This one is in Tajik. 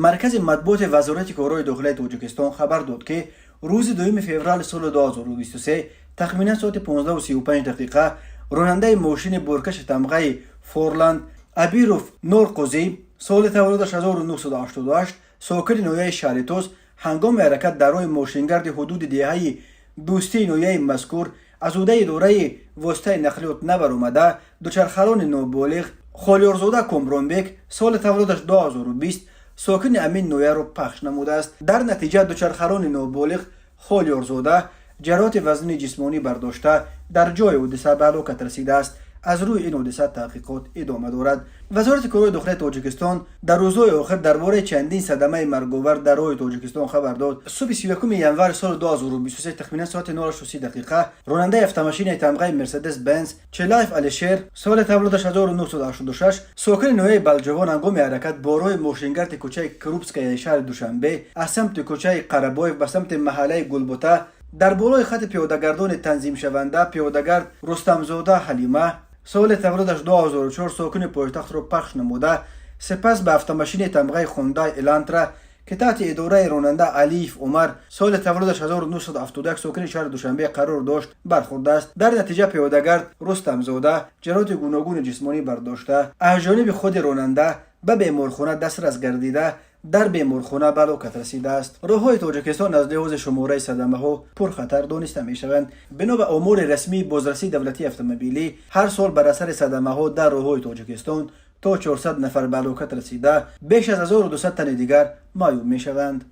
Маркази матбуоти Вазорати корҳои дохилаи Тоҷикистон хабар дод, ки рӯзи 2 феврали соли 2023 тахминан соати 15:35 дақиқа ронандаи мошини боркаши тамғаи «Форланд» Абиров Норқозӣ, соли таваллудаш 1988, сокини ноҳияи Шаҳритоз, ҳангоми ҳаракат дар роҳи мошингарди ҳудуди деҳаи Дӯстии ноҳияи мазкур аз ҳудаи идораи воситаи нақлиёт набаромада, дучархарони ноболиғ Холиёрзода Комронбек, соли таваллудаш 2020, сокини ҳамин ноҳияро пахш намудааст. Дар натиҷа дучархарони ноболиғ Холиёрзода ҷароҳати вазнини ҷисмонӣ бардошта, дар ҷои ҳодиса ба ҳалокат расидааст. Аз рӯи ин ҳодиса таҳқиқот идома дорад. Вазорати корҳои дохилаи Тоҷикистон дар рӯзҳои охир дар бораи чандин садамаи марговар дар роҳи Тоҷикистон хабар дод. Субҳи 31 январи соли 2023 тахминан соати 08:30 дақиқа ронандаи автомошинаи тамғаи «Мерседес Бенз» Челаев Алишер, соли таваллудаш 1986, сокини ноҳияи Балҷувон, ҳангоми ҳаракат бо роҳи мошингарди кӯчаи Крупскаяи шаҳри Душанбе аз самти кӯчаи Қарабоев ба самти маҳаллаи Гулбута дар болои хати пиёдагардони танзимшаванда пиёдагард Рустамзода Ҳалима, соли таваллудаш 2004, сокини пойтахтро пахш намуда, сипас ба автомошини тамғаи «Хундай Элантра», ки таҳти идораи ронанда Алиев Умар, соли таваллудаш 1971, сокини шаҳри Душанбе қарор дошт, бархӯрдааст. Дар натиҷа пиёдагард Рустамзода ҷароҳати гуногуни ҷисмонӣ бардошта, аз ҷониби худи ронанда ба беморхона дастрас гардида, дар беморхона ба ҳалокат расидааст. Роҳҳои Тоҷикистон аз лиҳози шумораи садамаҳо пурхатар дониста мешаванд. Бино ба омори расмии Бозрасии давлатии автомобилӣ, ҳар сол бар асари садамаҳо дар роҳҳои Тоҷикистон то 400 нафар ба ҳалокат расида, беш аз 1200 тани дигар маъюб мешаванд.